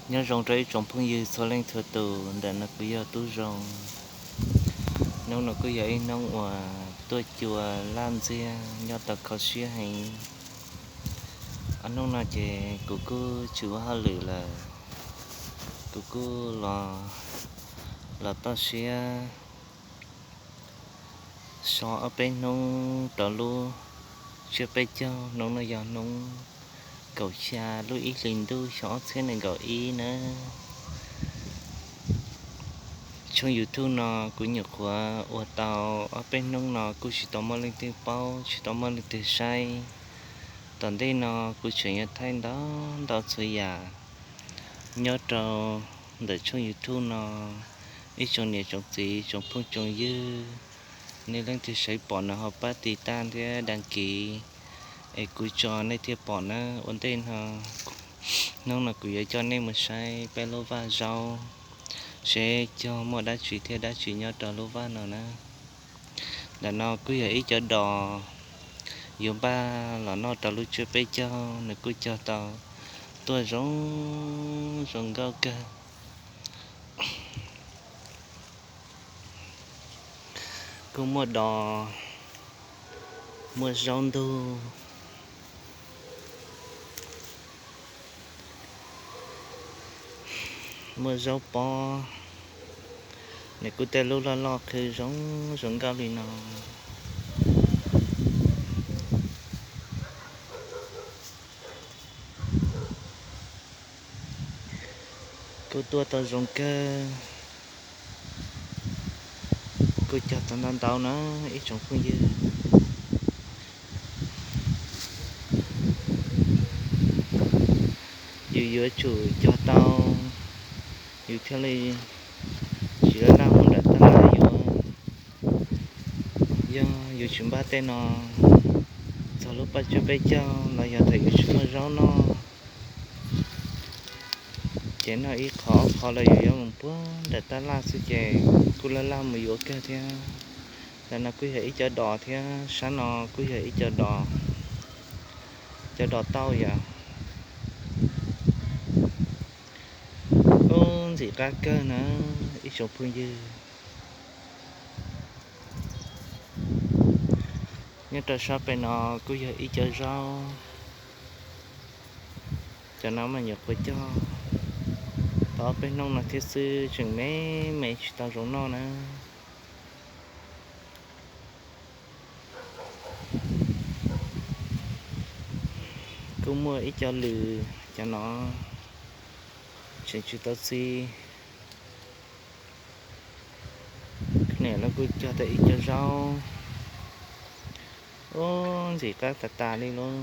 Nyob zoo rau ib tsoom phooj ywg txhua leej txhua tus, ntawm no kuv yog Tub Zoo. Hnub no kuj yog ib hnub uas tuaj cua laj ntxiag nyob tau kho siab heev. Ob hnub no ces kuv kuj tsis ua hauj lwm lawm, kuv kuj los, los toj siab so ob peb hnub rau lub tsiab peb caug. Hnub no yog hnub kaum xya lub ib hlis ntuj xyoo ob txhiab nees nkaum ib na. Tshooj YouTube no kuv nyuam qhuav ua tau ob peb hnub no kuj tsis tau muaj leej twg paub, tsis tau muaj leej twg saib. Tom ntej no kuv tseem yuav thaij ntau ntau txhua yam nyob rau ntawm tshooj YouTube no. Ib tsoom niam tsoom txiv tsoom phooj tsoom ywg, nej leej twg sawv pom no ho pab tiv tauj thiab dag kiv es kuv tso nej thiaj pom na. Ua ntej no, hnub no kuv yuav coj nej mus saib peb lub vaj zaub, seb cog muaj dab tsi thiab dab tsi nyob rau lub vaj no na. Ntawm no kuj yog ib co dos yuav npaj los noj rau lub tsiab peb caug, nws kuj cog tau tuaj zoo, zoo nkauj kawg. Kuj muaj dos, muaj zaub ntug, muaj zaub pob, nws kuj tej lub loj loj qhwv zoo, zoo nkauj li no. Kuj tuaj tau zoo kawg, kuj cog tau ntau ntau na ib tsoom phooj ywg. Yus yuav tsum cog tau, yus thiaj li tsis laj laj mus nram tab laj yuav. Yog yus tsis npaj tej no, txog lub paj tsiab peb caug los yog thaum yus tsis muaj zaub noj, ces noj ib qho ob qho los yus yuav mus puag nram tab laj xwb ces kuj laj laj mus yuav kawg thiab. Ntawm no kuj yog ib co dos thiab, sab no kuj yog ib co dos, cov dos tauj yom. Ub, ntxim qab kawg na ib tsoom phooj ywg. Nyob rau sab pem no kuj yog ib co zaub, cov no mas nyuam qhuav cog tau ob peb hnub no thiab xwb, tseem me me tsis tau zoo noj na. Kuj muaj ib co lws, cov no tseem tsis tau txi. Niam los kuj cog tau ib co zaub. Ub, ntxim qab tas tas li lauj.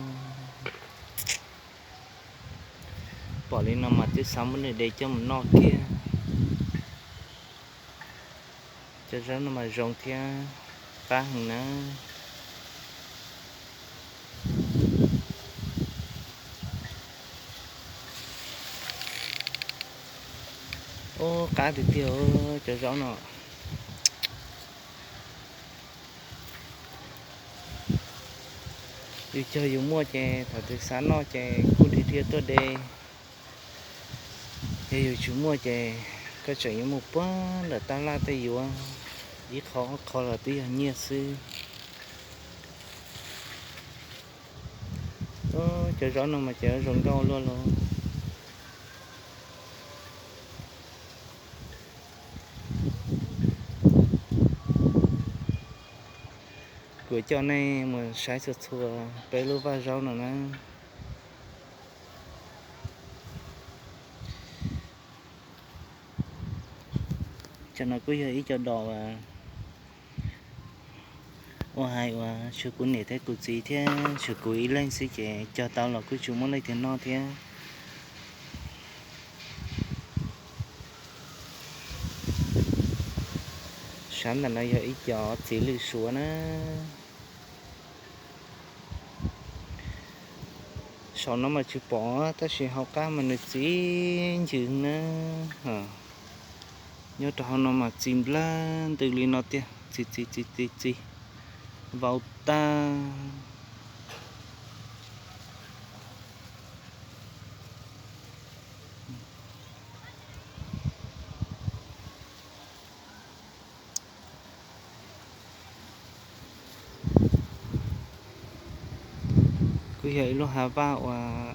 Pom li no mas twb xav muab de coj mus noj kiag. Cov zaub no mas zoo thiab qab heev na. Ub, qab tiag tiag cov zaub no. Yus cog yus muaj ces thaum twg xav noj ces kuj dhia dhia tuaj de. Yog yus tsis muaj ces koj tseem yuav mus puag nram tab laj tej yuav, ib qho ob qho los twb yog nyiaj xwb. Cov zaub no mas ces zoo nkauj luaj lauj. Kuv coj nej mus saib txhua txhua peb lub vaj zaub no na. Cov no kuj yog ib co dos uas hais uas tshuav kuv niam thiab kuv txiv thiab tshuav kuv ib leeg xwb ces cog tau los kuj tsis muaj leej twg noj thiab. Sab ntawm no yog ib co txiv lwm suav na. Saum no mas tsis pom tab sis hauv qab mas nws txiv ncws na. Nyob rau hauv no mas txiv nplawg ntws li no tiag, txiv txiv txiv txiv txiv, vau tag. Kuj yog ib lub hav vaj uas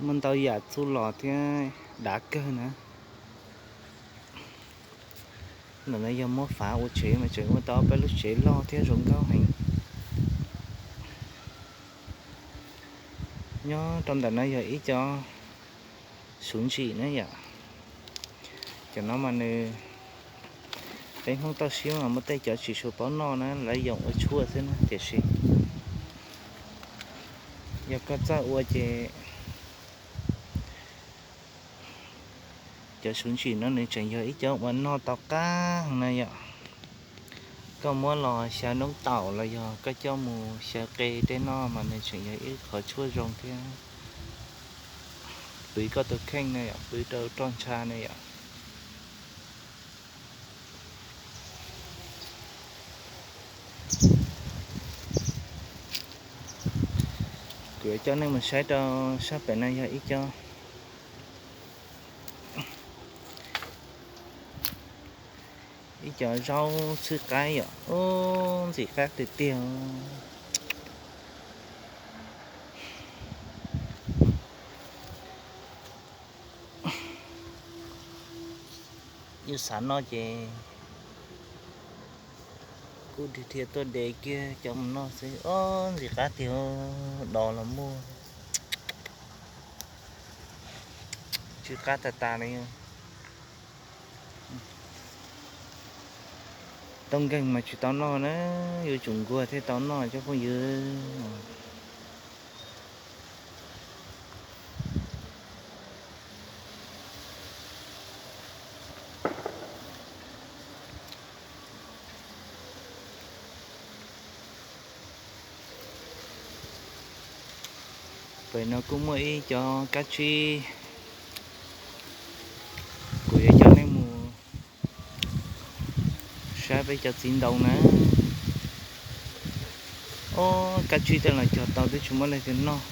muaj ntau yam txuj lom thiab dav kawg na. Ntawm no yog muab fav ua tsev mas tseem ua tau peb lub tsev loj thiab zoo nkauj heev. Nyob rau ntawm no yog ib co suv ntsim na yom. Cov no mas nws, peb Hmoob toj siab mas muaj tej cov tsis tshua paub noj na, lawv yoo ua tshuaj xwb na, tiam sis yog koj txawj ua ces cov suv ntsim no nws tseem yog ib co uas noj tau qab na yom. Koj muab los xyaw noob taum los yog koj coj mus xyaw qe tej noj mas nws tseem yog ib qho tshuaj zoo thiab. Pw koj tus kheej na yom, pw rau roj ntsha na yom. Kuv yuav coj nej mus saib rau sab pem no yog ib co, ib co zaub txhwb qaib yom. Ub, ntxim qab tiag tiag. Yus xav noj ces kuj dhia dhia tuaj de kiag coj mus noj xwb. Ob, ntxim qab tiag, dos los muaj, tsw qab tas tas li. Tau nkeeg mas tsis tau noj na, yuav tsum nquag thiaj tau noj cov phooj ywg. Pem no kuj muaj ib co kab tsib, kuv yuav coj nej mus saib peb cov txiv ntoo na. Ob, kab tsib tej los cog tau twb tsis muaj leej twg noj.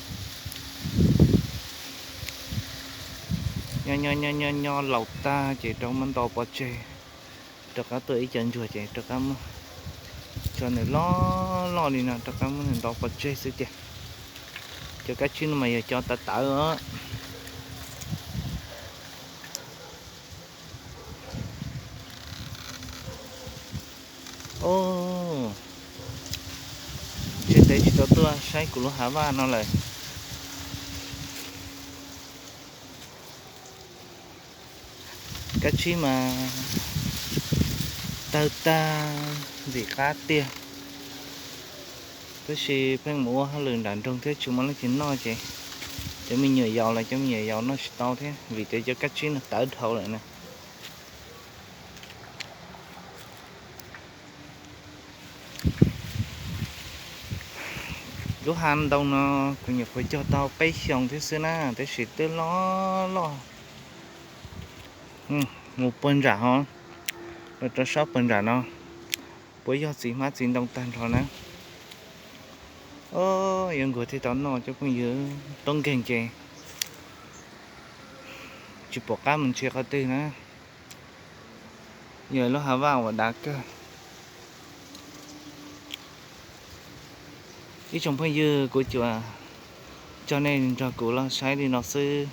Nyob nyob nyob nyob laus tag ces rov muab nto pov tseg, rov qab tuaj ib co ntsuag ces rov qab muab, tso nws loj loj li no rov qab muab nws nto pov tseg xwb ces cov kab tsib no mas yog cov tawv tawv os. Ob, ntshe ntev tsis tau tuaj saib kuv lub hav vaj no lawm. Kab tsib mas tawg tag, ntxim qab tiag. Tab sis pheej mus ua hauj lwm nram nroog thiab tsis muaj leej twg noj ces cov me nyuam yaus los cov me nyuam yaus noj tsis tau thiab vim tias cov kab tsib no tawv dhau lawm na. Lub hav ntoo no kuv nyuam qhuav cog tau peb xyoos thiab xwb na, tab sis twb loj loj, mus puag nram ho, los rau sab puag nram no, puas yog txiv hmab txiv ntoo tag nrho na. Yuav nquag thiaj tau noj cov phooj ywg, tub nkeeg ces tsis pom qab mus ntsia qhov twg na. Yog lub hav vaj uas dav kawg. Ib tsoom phooj ywg, kuv tsuas coj nej nrog kuv los saib li no xwb.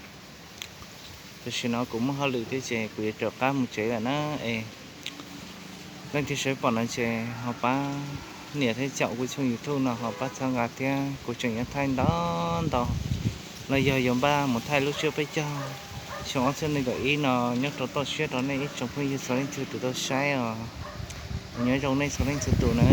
Tam sim no kuv muaj hauj lwm thiab ces kuv yuav rov qab mus tsev lawm na es. Leej twg saib pom no ces ho pab nias thiab caum kuv tshooj YouTube no ho pab txhawb nqa thiab, kuv tseem yuav thaij ntau ntau los yog yuav npaj mus thaij lub tsiab peb caug xyoo ob txhiab nees nkaum ib no nyob rau toj siab rau nej ib tsoom phooj ywg txhua leej txhua tus tau saib os. Kuv nyob zoo nej txhua leej txhua tus na.